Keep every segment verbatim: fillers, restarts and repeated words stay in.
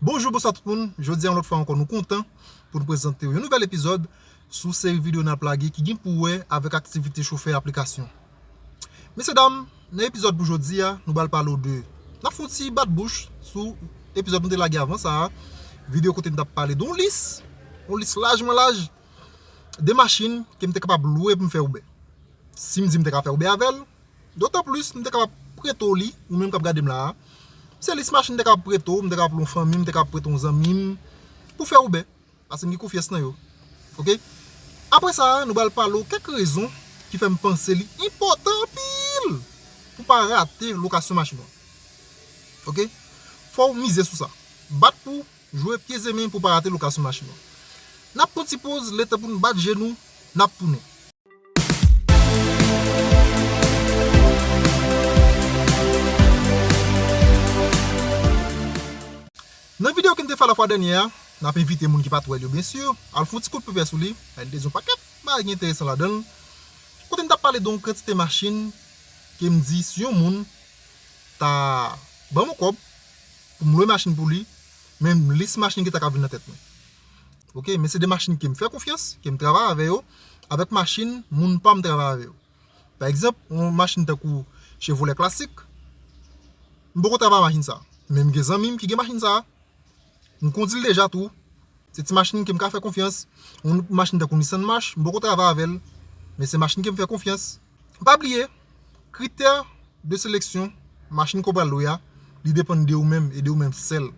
Bonjou, bonswa tout moun. Jodi a, yon lòt fwa ankò, nou kontan pou nou prezante w yon nouvèl epizòd sou seri videyo n ap lage ki gen pou wè avèk aktivite chofè aplikasyon. Mesye dam, nan epizòd pou jodi a, nou pral pale w de, n ap fè yon ti bat bouch sou epizòd nou te lage avan sa a, videyo kote n t ap pale de yon lis, yon lis lajman laj de machin ke m te kapab lwe pou m fè Uber. Si m di m te ka fè Uber avè l, dotan plis, m te kapab prete w li, ou menm k ap gade m la a. Se lis machin m te kapab prete w, m te kapab lwe yon fanmi m, m te kapab prete yon zanmi m pou fè Uber. Paske m gen konfyans nan yo. Oke? Apre sa, nou pral pale w kèk rezon ki fè m panse li enpòtan anpil pou w pa rate lokasyon machin w. Oke? Fò w mize sou sa. Bat pou w, jwe pye zemen pou w pa rate lokasyon machin w. N ap pran ti poz, letan pou n bat je nou, n ap tounen. Nan videyo ke n te fè lafwa dènyè a, n ap envite moun ki pa t wè l yo, byen si, al fè yon ti kout pepè sou li, al li te di yon pakèt bagay ki enteresan ladan l. Kote n t ap pale de yon kantite machin ke m di si yon moun ta ban m yon kòb pou m lwe machin pou li, men lis machin ki ta ka vin nan tèt mwen. Oke, men se de machin ke m fè konfyans, ke m travay avè yo, avèk machin moun pa m travay avè yo. Pa egzanp, yon machin tankou Chevrolet klasik, m poko travay machin sa. Men m gen zanmi m ki gen machin sa. M kondi l deja tou. Se ti machin ke m ka fè konfyans. Yon machin tankou Nissan March, m poko travay avè l. Men se machin ke m fè konfyans. Pa bliye, kritè de seleksyon machin ke w pral lwe a, li depann de ou menm e de ou menm sèl.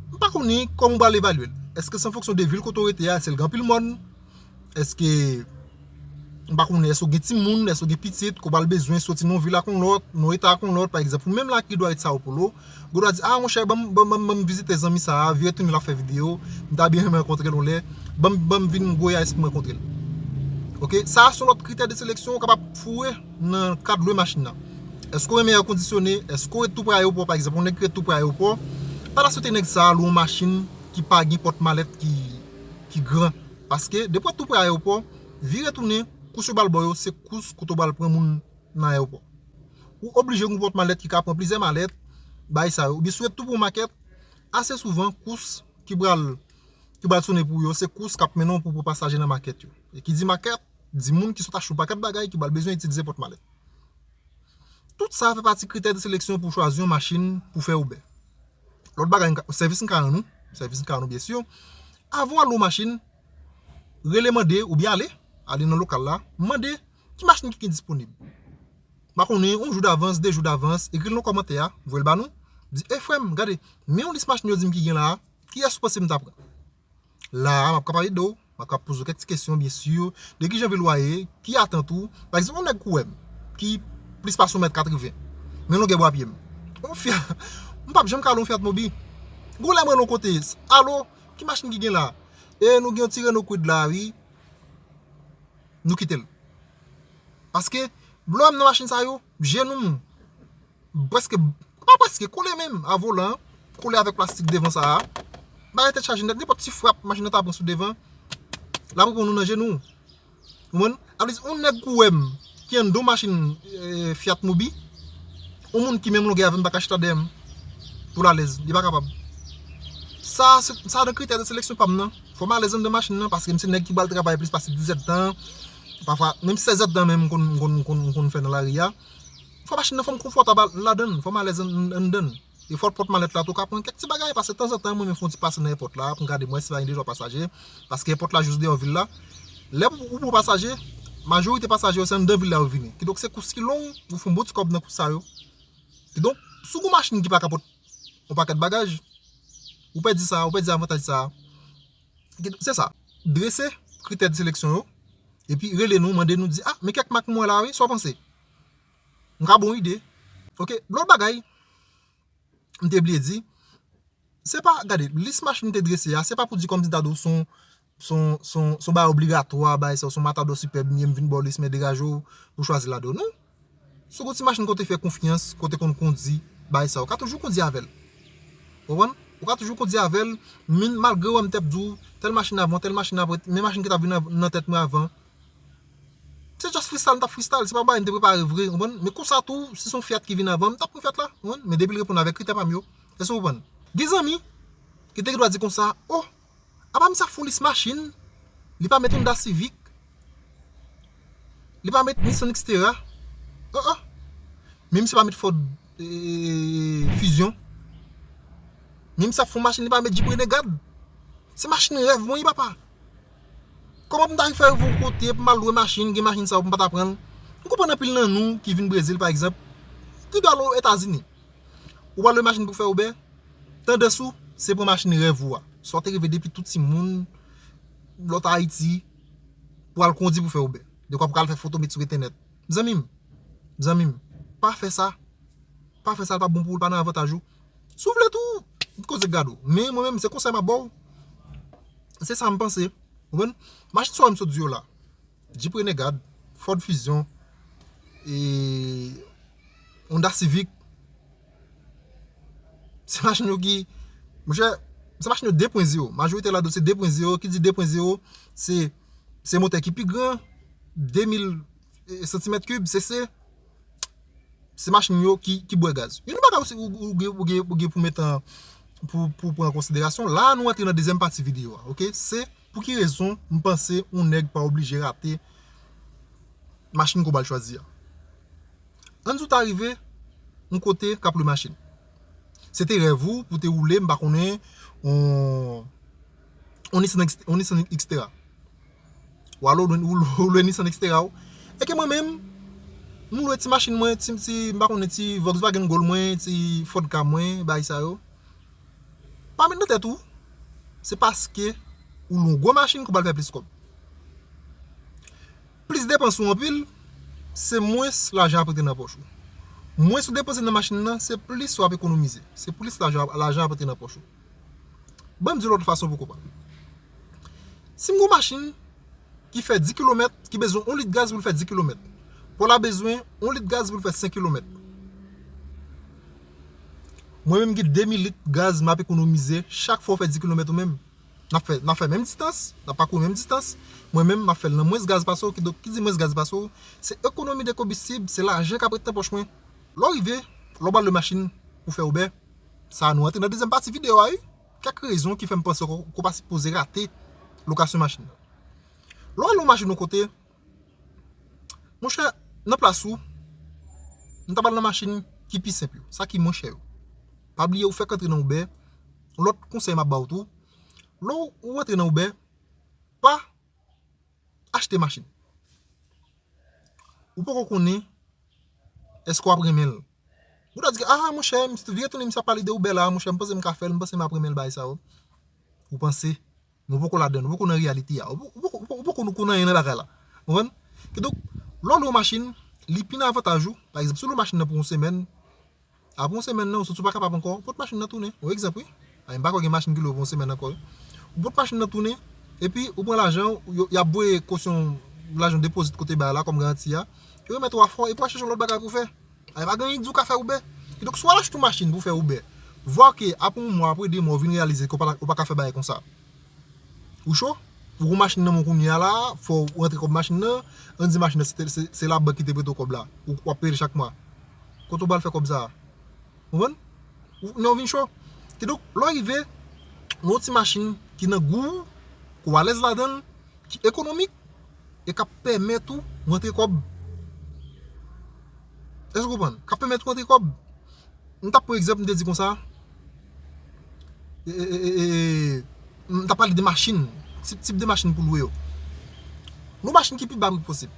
M pa konnen kòman w pral evalye l. Èske se an fonksyon de vil kote w rete a, èske l gen anpil mòn? Èske, m pa konnen, èske w gen timoun, èske w gen pitit, ke w pral bezwen soti nan yon vil ak yon lòt, nan yon eta ak yon lòt, pa egzanp, ou menm la ki dwe rete Sao Paulo, ou dwe di, a, monchè, ban m, ban m, ban m, ban m vizite zanmi sa a, vire tounen l ap fè videyo, m ta byen renmen rankontre l yon lè, ban m, ban m vin Goiás pou m rankontre l. Oke? Sa a se yon lòt kritè de seleksyon ou kapab foure nan kad lwe machin nan. Èske w renmen èkondisyone? Èske w ret tou pre ayewopò, pa egzanp, yon nèg ki ret tou pre ayewopò, pa ta swete nèg sa a lwe yon machin ki pa gen pòt malèt ki, ki gran. Paske, depi w ret tou pre ayewopò, vire tounen, kous yo pral ba w yo, se kous kote w pral pran moun nan ayewopò. Ou oblije gen yon pòt malèt ki ka pran plizyè malèt, bagay sa yo. Oubyen si w ret tou pre yon makèt, ase souvan, kous ki pral, ki pral sonnen pou yo, se kous k ap mennen w pou pran pasaje nan makèt yo. E ki di makèt, di moun ki sot achte yon pakèt bagay ki pral bezwen itilize pòt malèt. Tout sa fè pati kritè de seleksyon pou w chwazi yon machin pou fè Uber. Lòt bagay, m ka, sèvis m ka rann ou, sèvis m ka rann ou, byen si, avan w al lwe yon machin, rele mande, oubyen ale, ale nan lokal la, mande ki machin ki gen disponib. M pa konnen, yon jou davans, de jou davans, ekri l nan kòmantè a, voye l ba nou, di, e frè m, gade, men yon lis machin yo di m ki gen la a, kiyès ou panse m ta pran? La a, m ap kapab ede w, m ap kapab poze w kèk ti kesyon, byen si, de kijan vil w a ye, ki atant ou. Pa egzanp, yon nèg kou wè m, ki plis pase yon mèt katreven, men longè bwa pye m. Yon Fiat, m p ap janm ka lwe yon Fiat Mobi. Gon lè m rele yon kote, alo, ki machin ki gen la? E nou gen yon ti Renault Kwid la, wi. Nou kite l. Paske, lè w wè m nan machin sa yo, jenou m prèske, pa prèske, kole menm a volan an, kole avèk plastik devan sa a. Bagay tèt chaje nèt, nenpòt ti frap machin nan ta pran sou devan, l ap reponn ou nan jenou w. Ou konprann? Sa vle di, yon nèg kou wè m ki anndan yon machin, eh, Fiat Mobi, yon moun ki menm longè avè m pa ka chita dèyè m pou l alèz, li pa kapab. Sa, se, sa nan kritè de seleksyon pa m nan. Fò m alèz anndan machin nan, paske m se nèg ki pral travay plis pase diz èdtan, pafwa, menm sèz èdtan menm m konn, m konn, m konn, m konn fè nan lari a. Fò machin nan, fò m konfòtab ladan l, fò m alèz ann-, anndan l. E fò pòt malèt la tou ka pran kèk ti bagay, paske tanzantan, mwen menm fè yon ti pase nan èpòt la, pou m gade m wè si pa gen de twa pasaje, paske èpòt la jis deyò vil la. Lè ou, ou pran pasaje, majorite pasaje yo se anndan vil la yo vini. Kidonk, se kous ki long, ou fè yon bon ti kòb nan kous sa yo. Kidonk, si w gen yon machin ki pa ka pot yon pakèt bagaj, ou pèdi sa, ou pèdi avantaj sa. Kidonk, se sa. Drese kritè de seleksyon yo, epi rele nou, mande nou, di, a, men kèk mak m wè la, wi, sa w panse? M ka ba w ide. Oke, lòt bagay, m te bliye di, se pa, gade, lis machin m te drese a, se pa pou di kòmsi m ta di w se yon, se yon, se yon, se yon bagay obligatwa, bagay sa, se yon Matadò Sipèb m ye, m vin ba w lis, men degaje w pou chwazi ladan w, non. Si w gen yon ti machin ke w te fè konfyans, ke w te konn kondi, bagay sa, ou ka toujou kondi avè l. Ou konprann? Ou ka toujou kondi avè l, men malgre w wè m t ap di w, tèl machin avan, tèl machin apre, men machin ki t ap vin av-, nan tèt mwen avan, se just freestyle, m t ap freestyle, se pa bagay m te prepare vre, ou konprann? Men konsa tou, si se yon Fiat ki vin avan, m t ap pran Fiat la, ou konprann? Men depi l reponn avèk kritè pa m yo, èske w konprann? Gen zanmi, ki te gen dwa di konsa, oh, apa misye ap fè yon lis machin, li pa met Honda Civic, li pa met Nissan Xterra, oh, oh. Men misye pa met Ford eh, Fusion. Men misye ap fè yon machin, li pa met Jeep Renegade. Se machin rèv mwen, wi, papa. Kòman pou m ta fè yon kote pou m al lwe machin, gen machin sa yo pou m pa ta pran l? Ou konprann anpil nan nou ki vin Brezil, pa egzanp, ki dwe al Etazini. Ou al lwe machin pou fè Uber, tandans ou, se pran machin rèv ou a. Sa w te reve depi tou timoun, lè w t Ayiti, pou al kondi pou fè Uber. Dekwa pou al fè foto met sou entènèt. Zanmi m, zanmi m, pa fè sa. Pa fè sa, l p ap bon pou ou, l pa nan avantaj ou. Si w vle tou, koze gad ou. Men mwen menm, se konsèy m ap ba w. Se sa m panse. Ou konprann? Machin sa yo m sot di yo la. Jeep Renegade, Ford Fusion, e Honda Civic. Se machin yo ki, monchè, se machin yo de pwen zewo. Majorite ladan yo se de pwen zewo. Ki di de pwen zewo, se, se motè ki pi gran, de mil santimèt kib, se, se, se machin yo ki, ki bwè gaz. Youn bagay ou, ou, ou, gen- ou, gen- ou gen pou met an, pou, pou pran an konsiderasyon, la a nou antre nan dezyèm pati videyo a, oke? Se pou ki rezon m panse yon nèg pa oblije rate machin ke w ba l chwazi a. Ann di w ta rive yon kote k ap lwe machin. Se te rèv ou pou te woule, m pa konnen, yon, yon Nissan X- yon Nissan Xterra. W al lwe, w lwe Nissan Xterra w. E ke mwen menm, m lwe ti machin mwen, ti, ti, m pa konnen, ti Volkswagen Gol mwen, ti Ford Ka mwen, bagay sa yo. Pa met nan tèt ou, se paske ou lwe yon gwo machin ke w pral fè plis kòb. Plis depans ou anpil, se mwens lajan ap rantre nan pòch ou. Mwens ou depanse nan machin nan, se plis w ap ekonomize. Se plis lajan, lajan ap rantre nan pòch ou. Ban m di w lòt fason pou w konprann. Si m gen yon machin ki fè dis kilomèt, ki bezwen yon lit gaz pou l fè dis kilomèt, Paul la bezwen yon lit gaz pou l fè senk kilomèt. Mwen menm gen de mil lit gaz m ap ekonomize chak fwa w fè dis kilomèt ou menm. N ap fè, n ap fè menm distans, n ap pakouri menm distans. Mwen menm, m ap fè l nan mwens gaz pase w, kidonk, ki di mwens gaz pase w, se ekonomi de konbistib, se lajan k ap ret nan pòch mwen. Lè w rive, lè w ba l lwe machin pou fè Uber, sa a nou antre nan dezyèm pati videyo a, wi. Kèk rezon ki fè m panse ke w pa sipoze rate lokasyon machin nan. Lè w al lwe machin yon kote, monchè, nan plas ou, m ta ba l nan machin ki pi senp yo, sa ki mwen chè yo. Pa bliye ou fèk antre nan Uber, yon lòt konsèy m ap ba w tou, lè w ou antre nan Uber, pa achte machin. Ou poko konnen èske w ap renmen l. Ou ta di, ah, monchè, m vire tounen, misye ap pale de Uber la, monchè, m panse m ka fè l, m panse m ap renmen l, bagay sa yo. Ou panse, men w poko ladan, ou poko nan reyalite a, ou poko, ou poko, ou poko konn anyen nan bagay la. Ou konprann? Kidonk, lè w lwe yon machin, li pi nan avantaj ou, pa egzanp, si w lwe machin nan pou yon semèn, apre yon semèn nan, ou santi w pa kapab ankò, ou pot machin nan tounen. Yon egzanp, wi. Ay, m pa kwè gen machin ki lwe pou yon semèn ankò, wi. Ou pot machin nan tounen, epi ou pran lajan, ou- yo- y ap voye kosyon, lajan depozit kote bay la kòm garanti a, yo remèt ou afè w, epi w al chèche yon lòt bagay pou w fè. Ay, pa gen anyen k di w ka fè Uber. Kidonk, si w al achte yon machin pou w fè Uber, vwa ke apre yon mwa, apre de mwa, ou vin reyalize ke w pa, ou pa ka fè bagay konsa. Ou cho? Ou gon machin nan men w kounye a la, fò w rantre kòb machin nan, ann di machin nan, se, se, se labank ki te prete w kòb la. Ou, w ap peye l chak mwa. Kote w pral fè kòb sa a? Ou konprann? Ou, non, w vin cho. Kidonk, lè w rive, nan yon ti machin ki nan gou w, ke w alèz ladan l, ki ekonomik, e k ap pèmèt ou rantre kòb. Èske w konprann? K ap pèmèt ou rantre kòb. M t ap pran egzanp, m te di konsa, e, e, e, e, e, m t ap pale de machin, tip, tip de machin pou lwe yo. Lwe machin ki pi ba pri posib.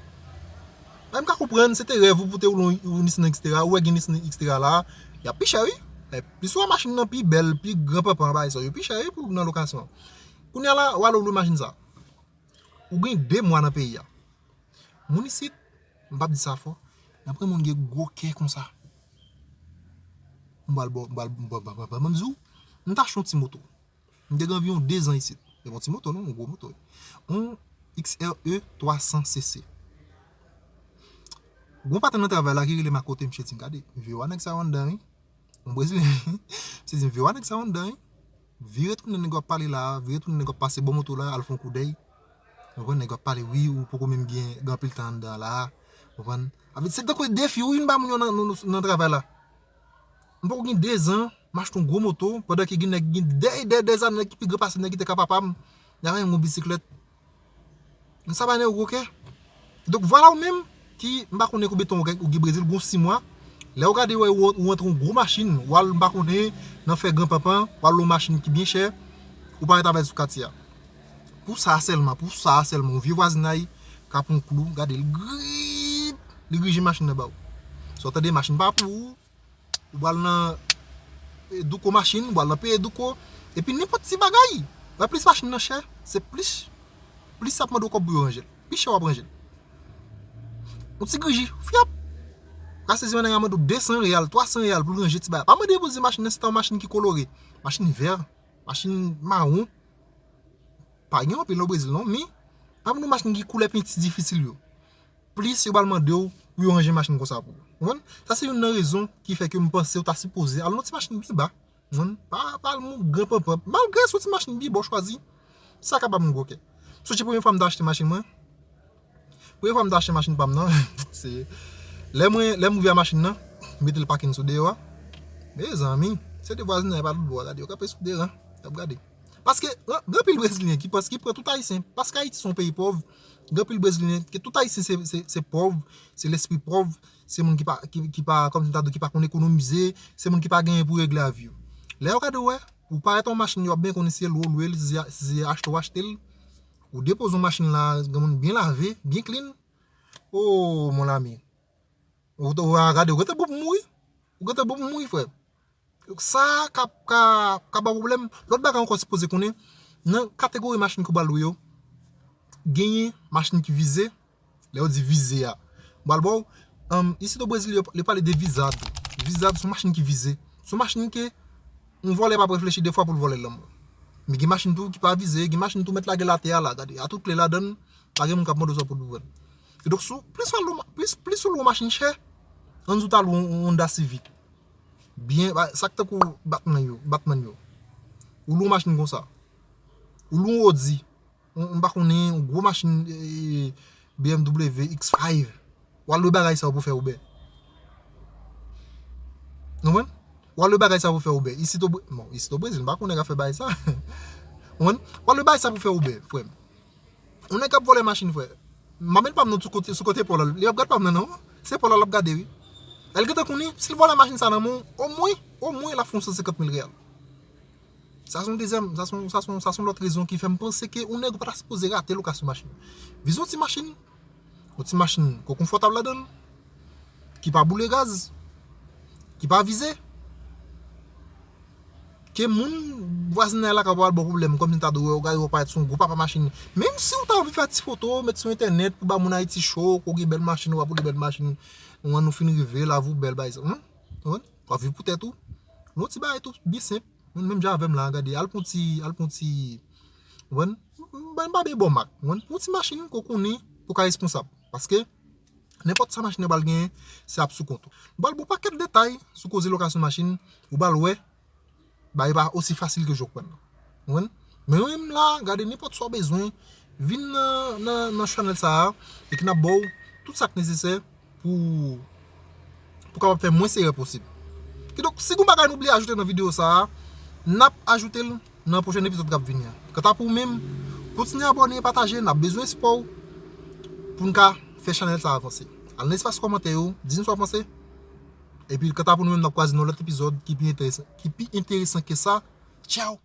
Mwen, m ka konprann, se te rèv ou pou te woule yon, yon Nissan Xterra, ou wè gen Nissan Xterra la, y ap pi chè, wi. E plis ou wè machin nan pi bèl, pi gran panpan, bagay sa yo, yo pi chè, wi, pou nan lokasyon. Kounye a la, w al lwe machin sa. Ou gen de mwa nan peyi a. Moun isit, m p ap di sa fò, nan pwen moun gen gwo kè konsa. M pral ba w, m pral, m pral, m pral, m pral, m pral di w, m t achte yon ti moto. M te gen anviwon de zan isit. Se pa yon ti moto non, yon gwo moto. Yon X R E twa san C C. Gon patnè nan travay la ki rele m akote, misye di m, gade, vye wa nèg sa yo anndan, wi. Yon brezilyen. Misye di m, vye wa nèg sa yo anndan, wi. Vire tounen nèg w ap pale la a, vire tounen nèg w ap pase bò moto la, al fè yon koudèy. Ou konprann, nèg w ap pale, wi, ou poko menm gen, gen anpil tan anndan la a. Ou konprann? Avè, se tankou defi, wi, m ba moun yo nan, nan, nan travay la. M poko gen de zan, M achte yon gwo moto, pandan ke gen nèg, gen dè, dè, dè zane, nèg ki pi gran pase nèg ki te ka papa m, y ap yon gwo bisiklèt. Sa pa nèg gwo kè. Donk, vwala ou menm ki, m pa konnen konbyen tan ou gen, ou gen Brezil, gon sis mwa. Lè ou gade, wè, ou, ou antre yon gwo machin, w al, m pa konnen, nan fè gran panpan, w al yon machin ki byen chè, ou pa ret avè l sou katye a. Pou sa sèlman, pou sa sèlman, yon vye vwazinay ka pran klou, gade l grip, li grije machin nan ba ou. Sa w tande, machin pa pou ou, ou pral nan eh, douko machin, ou pral nan peye douko, epi nenpòt ti bagay. Wè, plis machin nan chè, se plis, plis y ap mande w kòb pou yo ranje l. Pi chè w ap ranje l. Yon ti griji, fyap. Ka sezi yon nèg a mande w de san reyal, twa san reyal pou l ranje ti bagay. Pa mande pou di machin nan se ta yon machin ki kolore. Machin vè, machin mawon. Pa gen anpil nan Brezil non, men pa pou nou machin ki koulè penti difisil yo. Plis yo pral mande w pou yo ranje machin konsa pou ou. Konprann? Sa se youn nan rezon ki fè ke m panse ou ta sipoze al nan ti machin byen ba. Konprann? Pa, pa al moun gran panpan. Malgre se yon ti machin byen ba w chwazi, sa kapab yon gwo kè. Sonje premye fwa m te achte machin mwen. Premye fwa m te achte machin pa m nan, se lè mwen, lè m ouvè machin nan, m mete l pakin sou deyò a. Mezanmi, se de vwazinay pa tout bò a, gade, yo kanpe sou de ran, y ap gade. Paske, gen anpil Brezilyen ki panse, ki pran tout Ayisyen, paske Ayiti se yon peyi pòv, gen anpil Brezilyen, ke tout Ayisyen se, se, se pòv, se lespri pòv, se moun ki pa, ki, ki pa, kòm si m ta di w, ki pa konn ekonomize, se moun ki pa genyen pou regle avi yo. Lè yo gade w, wè, ou parèt yon machin, yo ap byen konnen si se lwe w lwe l, si se, si se achte w achte l, ou depoze yon machin la, gen moun byen lave, byen clean. Oh, mon ami. Ou, ou a gade, ou gentan bon pou mouri. Ou gentan bon pou mouri, frè. Sa ka, ka, ka ba w pwoblèm. Lòt bagay ankò sipoze konnen, nan kategori machin ke w pral lwe yo, genyen machin ki vize. Lè yo di vize a, m pral ba w, um, isit o Brezil, yo, yo pale de vizado. Vizado se yon machin ki vize. Se yon machin ke yon vòlè p ap reflechi de fwa pou l vòlè l lanmò. Men gen machin tou ki pa vize, gen machin tou mèt lage l atè a la, gade, a tout kle ladan l, pa gen moun k ap mande w sa pou l pran. E donk, si w, plis w al lwe, plis, plis ou lwe yon machin chè, ann di w ta lwe yon, yon Honda Civic. Byen, ba, sa k tankou Batman yo, Batman yo. Ou lwe yon machin konsa. Ou lwe yon Audi, yon, m pa konnen, yon gwo machin, eh, B M W X five. W al lwe bagay sa yo pou fè Uber. Konprann? W al lwe bagay sa yo pou fè Uber. Isit o Bre-, bon, isit o Brezil, m pa konnen nèg ap fè bagay sa. Konprann? W al lwe bagay sa pou fè Uber, frè m. Yon nèg k ap vòlè machin, frè. M ap met pa m nan sou kote, sou kote pò la. Li p ap gad pa m nan, non. Se pò la l ap gade, wi. Lè l gentan konnen, si l vòlè machin sa nan men w, omwen, omwen l ap fè yon san senkant mil reyal. Sa se yon dezyèm, sa se yon, sa se yon, sa se yon lòt rezon ki fè m panse ke yon nèg ou pa ta sipoze rate lokasyon machin. Vize yon ti machin, yon ti machin ke w konfòtab ladan l, ki pa boule gaz, ki pa vize, ke moun vwazinay la ka pral ba w pwoblèm, kòm si ta di w, wè, w gade w parèt se yon gwo papa machin. Menm si w ta anvi fè ti foto, met sou entènèt pou ba moun Ayiti cho, ke w gen bèl machin, w ap woule bèl machin, ou ann ou fin rive, lavi w bèl, bay, hmm? Konprann? W ap viv pou tèt ou. Yon ti bagay tou byen senp. Moun menm jan avè m la, gade, al pran ti, al pran ti, konprann? M pa, m pa byen ba w mak, konprann? Yon ti machin ke w konnen pou w ka responsab. Paske, nenpòt sa machin nan pral genyen, se ap sou kont ou. M pral ba w pakèt detay sou koze lokasyon machin, ou pral wè, bagay pa osi fasil ke jan w kwè l. Konprann? Men mwen menm la, gade, nenpòt sa w bezwen, vin nan, nan, nan chanèl sa a, e ke n ap ba w tout sa k nesesè pou, pou kapab fè mwens erè posib. Kidonk, si gen yon bagay nou bliye ajoute nan videyo sa a, n ap ajoute l nan pwochèn epizòd k ap vini an. Kanta pou ou menm, kontinye abòne, pataje, n ap bezwen sipò w pou n ka fè chanèl sa a avanse. Al nan espas kòmantè yo, di n sa w panse. Epi, kanta pou nou menm, n ap kwaze nan lòt epizòd ki pi enteresan, ki pi enteresan ke sa. Tchaw!